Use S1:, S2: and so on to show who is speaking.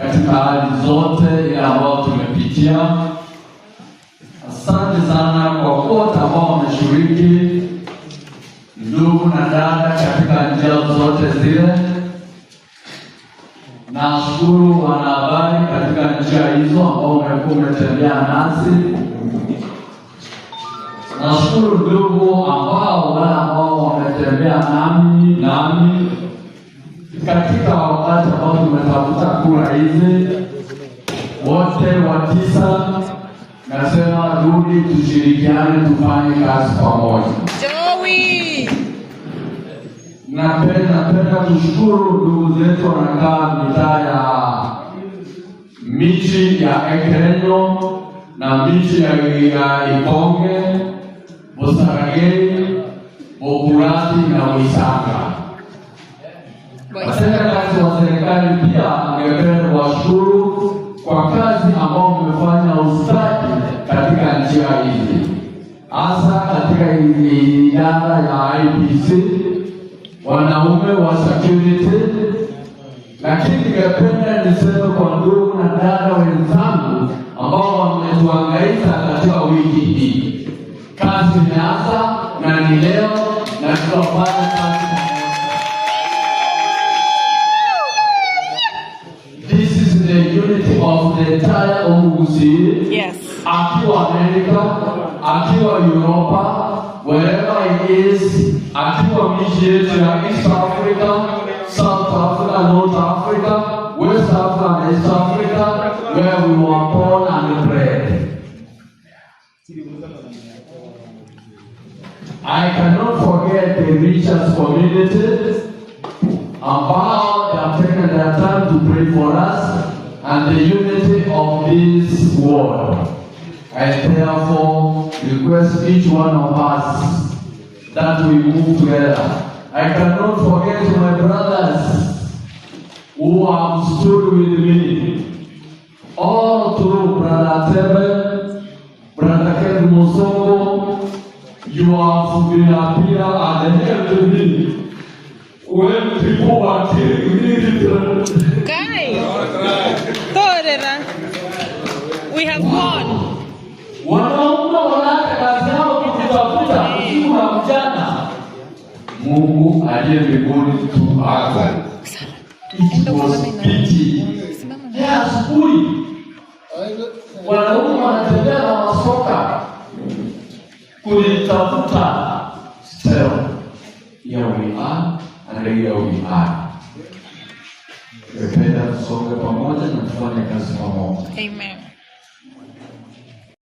S1: Katika hali zote ile ambayo tumepitia. Asante sana kwa wote ambao wameshiriki, ndugu na dada, katika njia zote zile. Nashukuru wanahabari katika njia hizo ambao umekuwa umetembea nasi. Nashukuru ndugu ambao wale ambao wametembea nami katika wakati ambao tumetafuta kura hizi, wote wa tisa, nasema rudi, tushirikiane, tufanye kazi pamoja.
S2: Joey!
S1: Napenda kushukuru ndugu zetu wanakaa mitaa ya miji ya Ekerenyo na miji ya Ikonge, Busaragei, Bokurati na Wisanga. Watendakazi wa serikali pia ningependa kuwashukuru kwa kazi ambao mmefanya ustadi katika njia hizi, hasa katika idara ya IEBC, wanaume wa security. Lakini ningependa niseme kwa ndugu na dada wenzangu ambao wametuhangaisha katika wiki hii, kazi imeanza na ni leo na tutafanya kazi pamoja. This is the unity of the entire Omugusii. Akiwa Amerika, akiwa Europa, wherever he is, akiwa miji yetu ya East Africa, South Africa, North Africa, West Africa and East Africa, where we were born and bred. I cannot forget the Richards community ambao they have taken their time to pray for us and the unity of this world. I therefore request each one of us that we move together. I cannot forget my brothers who have stood with me all through. Brother Tebe, Brother Ken Musongo, you have been a pillar and a help to me when people were killing me literally.
S2: Guy! Torera. We have won.
S1: Wanaume wanaacha kazi yao kujitafuta usiku na mchana. Mungu aliye mbinguni tu ako. It was pity.